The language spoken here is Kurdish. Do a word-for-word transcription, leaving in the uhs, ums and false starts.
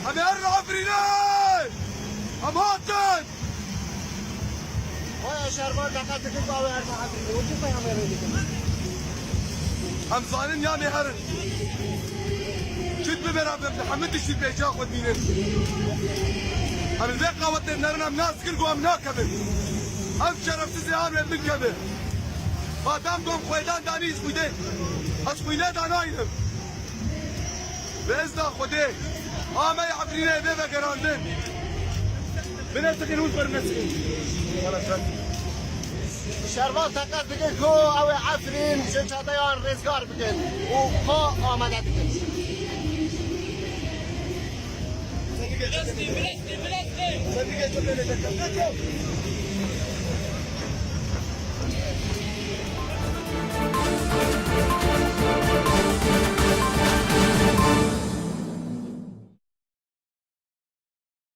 Em ê herin Efrînê! Em hatin! Haya şervan teqez dikin ku ew ê herin Efrînê. Wekî peyamê rê dikin. Em zanin ya em ê herin. Çi bi beraber li hemû tiştî pêşiya xwe dînin. Em li vê qawetê nerin, em nas kir ku em nakevin. Ev şerefsizê an wê binkeve. Madem ku em xwêdan danî ji xwînê, ez xwînê danaynim. Bi izna Xwedê, a me yê Efrînê vê vegerandin. Binesiqîn û bernesikîn. Şervan teqez dikin ku ew ê Efrîn ji çateyan rêzgar bikin û xwe amade dikin. Bilestî, bilestî, bilestî.